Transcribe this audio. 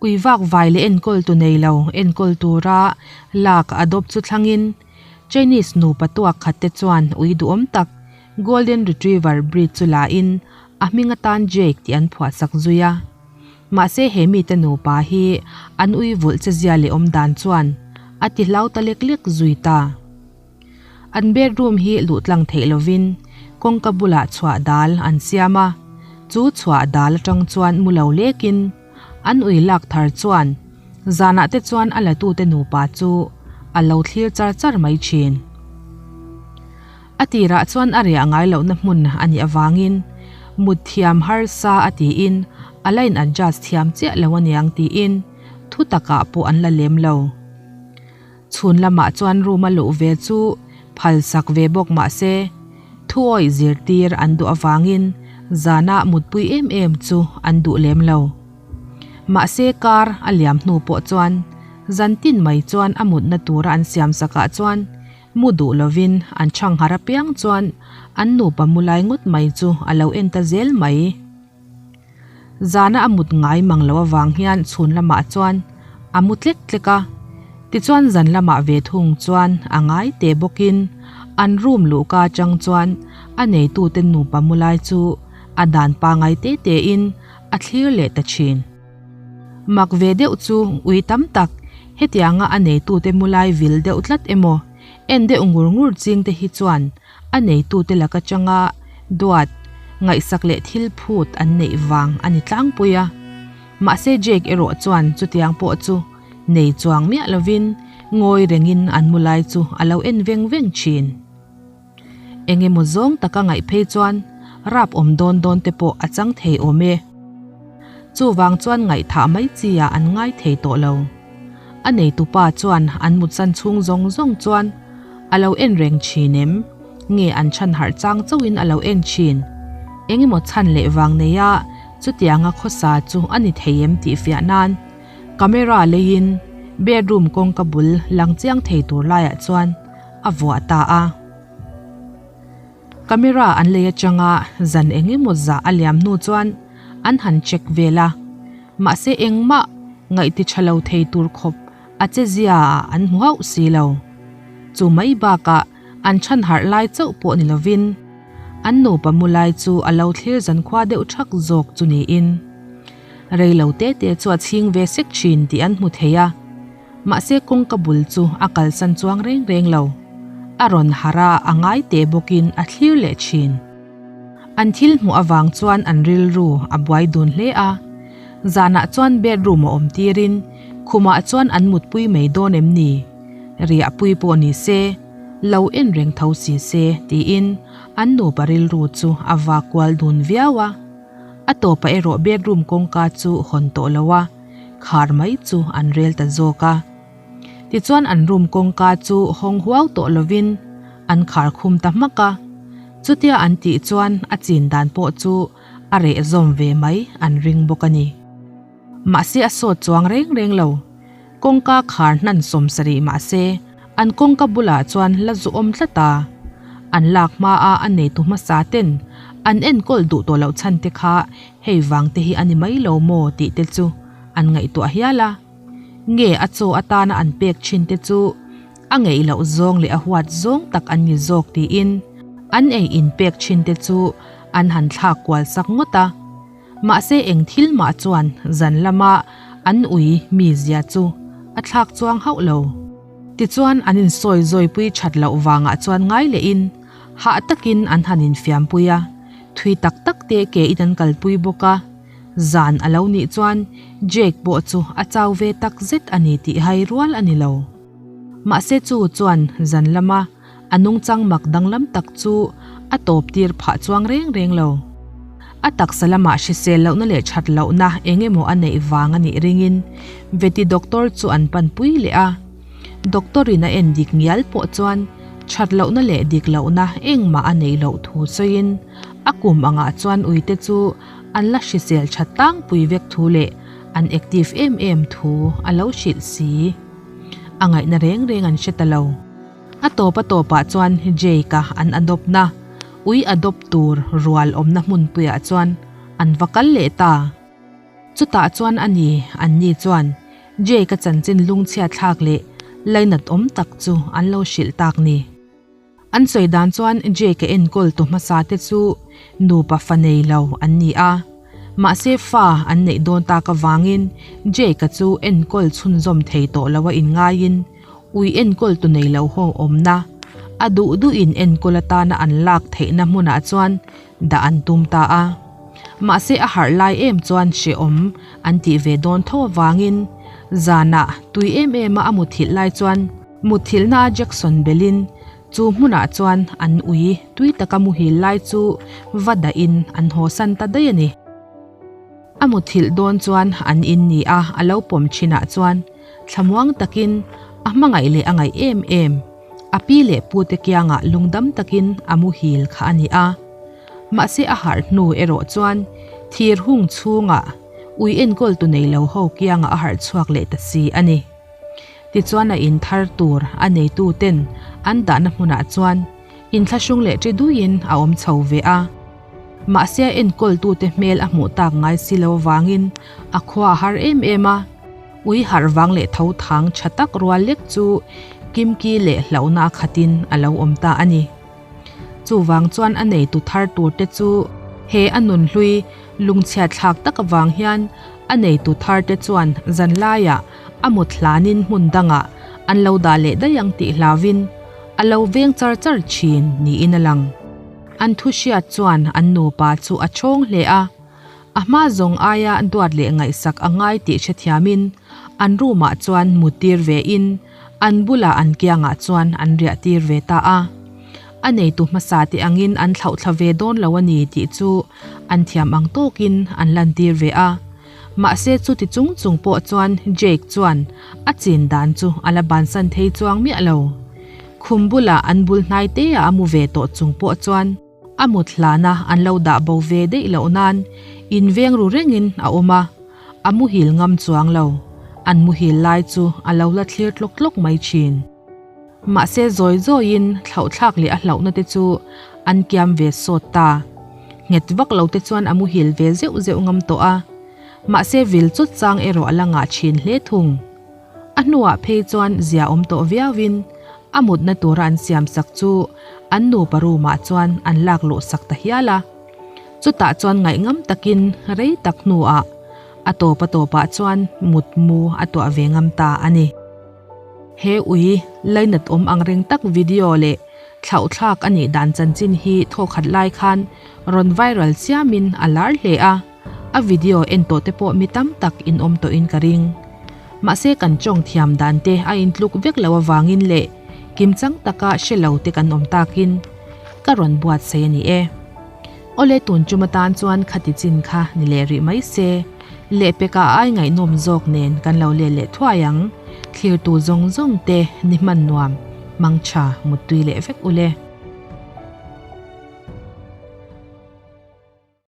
Ui vak vai leh enkawl tu nei lo enkawl tura lak adopt chu thlangin Chinese nupa tuak khat te chuan ui duhawm tak Golden Retriever breed chu la in a hming atan Jake tih an phuah sak zui a. Mahse he mite nupa hi an ui vulh che zia leh awm dan chuan a ti hlau ta lek lek zui ta. An bedroom hi luh tlang theih lovin kawngka bulah chhuah dal an siam a, chu chhuah dal atang chuan mu lo lekin an ui lak thar chuan zanah te chuan a latute nupa chu a lo thlir char char mai thin. A tirah chuan a riah ngai lohna hmun a nih avangin mut thiam harsa a tiin a la in adjust thiam chiah lo aniang tiin thu takah pawh an la lem lo. Chhun lamah chuan room a luh ve chu phal sak ve bawk mah se, thuawih zirtir an duh avangin zanah mutpui em em chu an duh lem lo. Mahse kar a liam hnu pawh chuan zan tin mai chuan a mutna tura an siam sakah chuan mu duh lovin an chhanghar apiang chuan an nupa mu lai ngawt mai chu a lo en ta zel mai. Zana a mut ngai mang loh avang hian chhun lamah chuan a mu tlek tlek a, tichuan zan lamah ve thung chuan a ngai teh bawkin an room luhka atang chuan a neitute nupa mu lai chu a dan pangai te tein a thlir leh ta thin. Mak ve deuh chu ui tam tak hetianga a neitute mu lai vil deuh tlat emaw en deuh ngur ngur ching te hi chuan A neitute lak atanga duat, ngaihsak leh thil phut an neih vang a ni tlangpui a. Mahse Jake erawh chuan chutiang pawh chu nei chuang miah lovin ngawi rengin an mu lai chu a lo en veng veng thin. Eng emaw zawng taka ngaih phei chuan rap awm dawn dawn te pawh a chang thei awm e. Chuvang chuan ngaihthah mai chi ah an ngai thei tawh lo. A neitupa chuan an mutsan chhung zawng zawng chuan a lo en reng thin em? Nge an chhan harh chang chauhin a lo en thin? Eng emaw chhan leh vang neia chutianga khawsa chu a ni thei em tih fiah nan camera leiin bedroom kawngka bul lang chiang thei tur laiah chuan a vuah ta a. Camera an lei atanga zan eng emaw zah a liam hnu chuan an han check vel a, mahse engmah ngaihti tha lo thei tur khawp a che zia ah an hmu hauh si lo. Chu mai bakah an chhan harh lai chauh pawh ni lovin an nupa mu lai chu a lo thlir zankhua deuh thak zawk chu niin rei lo te te chu a chhing ve sek thin tih an hmu thei a. Mahse kawngka bul chu a kalsan chuang reng reng lo. A rawn harh a, a ngai teh bawkin a thlir leh thin. An thil hmuh avang chuan an rilru a buai dun hle a. Zanah chuan bedroom a awm tirin khumah chuan an mutpui mai dawn em ni? Riahpui pawh ni se, lo en reng tho si se tiin an nupa rilru chu a va kual dun viau a. A tawpah erawh bedroom kawngka chu hawn tawh lo a. Khar mai chu an rel ta zawk a. Tichuan an room kawngka chu hawng huau tawh lovin an khar khum ta hmak a. Chutia an tih chuan a chin dan pawh chu a reh zawm ve mai an ring bawk a ni. Mahse a sawt chuang reng reng lo. Kawngka khar hnan 70 mahse an kawngka bulah chuan la zu awm tlat a. An lak hmaa a neitu hmasa ten an enkawl duh tawh loh chhan te kha Hei vang te hi a ni mai lo maw tih te chu an ngaihtuah hial a. Nge a chaw atana an pek thin te chu a ngeih loh zawng leh a huat zawng tak an ni zawk tiin an ei in pek thin te chu an han thlak kual sak ngawt a. Mahse eng thil mah chuan zan lama an ui mizia chu a thlak chuang hauh lo. Tichuan an insawi zawipui that loh vangah chuan ngai lehin hah takin an han infiampui a. Thui tak tak te ke in an kalpui bawk a, zan a lo nih chuan Jake pawh chu a chau ve tak zet a ni tih hai rual a ni lo. Mahse chu chuan zan lama a nungchang mak danglam tak chu a tawp tir phah chuang reng reng lo. A taksa lamah hrisel lohna leh that lohna eng emaw a neih vang a nih ringin Veti doctor chu an panpui leh a. Doctor in a en dik ngial pawh chuan that lohna leh dik lohna engmah a neih loh thu sawiin a kum angah chuan uite chu an la hrisel tha tlangpui vek thu leh an active em em thu a lo hrilh si. A ngaihna reng reng an hre ta lo. A tawp a tawpah chuan Jake-a an adopt na, ui adopt tur rual awmna hmunpuiah chuan an va kal leh ta. Chutah chuan a ni, anni chuan Jake-a chanchin lungchhiat thlak leh lainat awm tak chu an lo hrilh tak ni. An sawi dan chuan Jake-a enkawl tu hmasa te chu nupa fa nei lo an ni a. Mahse fa an neih dawn tak avangin Jake-a chu enkawl chhunzawm thei tawh lo a inngaiin ui enkawl tu nei lo ho awmna, a duh duhin enkawl atana an lak theihna hmunah chuan dah an tum ta a. Mahse a harh lai em chuan hrehawm an tih ve dawn tho avangin zanah tui em em a a muthilh lai chuan Muthilhna a Jackson belin chu hmunah chuan an ui tui taka muhil lai chu va dahin an hawsan ta daih a ni. A muthilh dawn chuan an in ni a, a lo pawm thinah chuan thlamuang takin a hmangaih leh a ngaih em em a pi leh pute kiangah lungdam takin a muhil kha a ni a. Mahse a harh hnu erawh chuan thir hung chhungah ui enkawltu nei lo ho kiangah a harh chhuak leh ta si a ni. Tichuan a in thar tur a neitu ten an dahna hmunah chuan inthlahrung leh ṭi duiin a awm chho ve a. Mahse a enkawltute hmel a hmuh tak ngai si lo vangin a khua a har em em a. Ui harh vang leh tho thang ṭha tak rual lek chu kimki leh hlauhna a khatin a lo awm ta a ni. Chuvang chuan a neitu thar turte chu he a nunhlui lungchhiat thlak tak avang hian a neitu tharte chuan zanlaiah a mut hlanin hmun dangah an lo dah leh daih ang tih hlauvin a lo veng char char thin niin a lang. An thu hriat chuan an nupa chu a chhawng hle a, a hma zawng aia duat leh ngaihsak a ngai tih hrethiamin an room ah chuan muttir vein an bulah an kiangah chuan an riah tir ve ta a. A neitu hmasa te angin an thlauhthla ve dawn lo a ni tih chu an thiam ang tawkin an lantir ve a. Mahse chuti chung chung pawh chuan Jake chuan a chin dan chu a la bansan thei chuang miah lo. Khum bulah an bul hnai te ah a mu ve tawh chung pawh chuan a mut hlana an lo dah bo ve daih loh nan inveng ru rengin a awm a, a muhil ngam chuang lo. An muhil lai chu a lo la thlir tlawk tlawk mai thin. Mahse zawi zawiin thlauhthlak leh a hlauhna te chu an kiam ve sawt ta. Nghet vak lo te chuan a muhil ve zeuh zeuh ngam tawh a. Mahse vil chawt chang erawh a la ngah thin hle thung. A hnuah phei chuan zia awm tawh viauin a mutna tura an siam sak chu an nupa room ah chuan an lak luh sak ta hial a. Chutah chuan ngaihngam takin rei tak hnuah a tawp a tawpah chuan mut mu a tuah ve ngam ta a ni. He ui lainat awm ang reng tak video leh thlauhthlak a nih dan chanchin hi thawkhat lai khan rawn viral chiamin a lar hle a, a video en tawh te pawh mi tam tak in awm tawhin ka ring. Mahse kan tawng thiam dan te a intluk vek lo avangin leh kimchang taka hre lo te kan awm takin ka rawn buatsaih a ni e. Awle tun tum atan chuan khati chin kha ni leh rih mai se, lehpekah ai ngaihnawm zawk nen kan lo let leh thuai ang, thlirtu zawng zawng te ni hman nuam, mangtha muttui leh vek ule.